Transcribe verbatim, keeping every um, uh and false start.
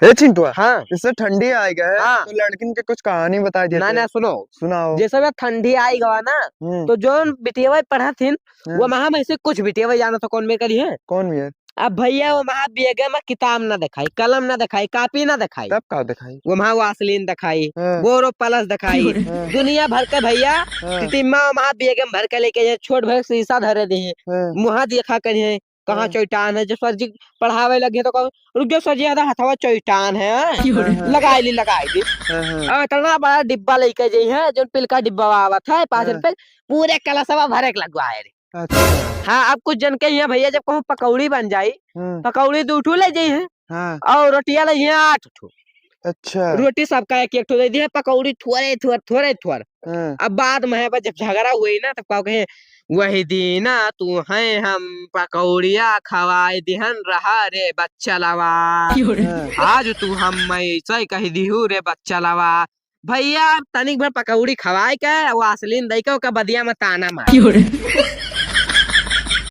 हे चिंटुआ, हाँ। इससे ठंडी आइ गए, हाँ। तो लड़किन के कुछ कहानी बताइ देते। ना, ना, सुनो। सुनाओ। जैसे बा ठंडी आइ गवा ना, हम्म। तो जौन बिटियवा पढ़त हिन, हाँ। वो महा में से कुछ बिटियवा जाना तो कौन मेर करी है? कौन मेर? अब भैया वो महा बेगे में किताब ना देखाई, कलम ना देखाई, कापी ना देखाई। तब का देखाई? वो महा वासलीन देखाई, हाँ। बोरो प्लस देखाई, हाँ। दुनिया भर के भैया हाँ। टिटिम्मा वो महा बेगे में भर के लेके जाए, छोट भर शीशा धरे दे, हाँ। मुहा देखा करिए, कहाँ हाँ। चैटान है। जब सर जी पढ़ावे लगे तो कहूँ, "रुक जाओ सर जी, आधा हथवा चैटान है, क्यों रे? हाँ, हाँ। लगाई ली, लगाई ली।" हाँ, हाँ। अब इतना बड़ा डिब्बा लेके जाई है, जो पिलका डिब्बा आवत है, पाँच हाँ। रुपए, पूरे कलशवा भरे के लगवाए रे। अच्छा। हाँ, अब कुछ जन के यहाँ भैया जब कहूँ पकौड़ी बन जाई, हाँ। पकौड़ी दू ठो ले जाई है, हाँ। और रोटियां ले जाई है आठ ठो। अच्छा। रोटी सबका एक एक ठो दे दी है, पकौड़ी थोड़े थोड़, थोड़े थोड़। हाँ। अब बाद में है, बस जब झगड़ा हुई ना, तब का कहे, "वही दीना तू है हम पकौड़िया खवाए दिहन रहा रे बच्चलवा। क्यों रे?" हाँ। "आज तू हम मैं ऐसे कह दिहू रे बच्चलवा।" भैया, तनिक भर पकौड़ी खवाए के, वासलीन दे के, ओका बदिया में ताना मार। क्यों रे?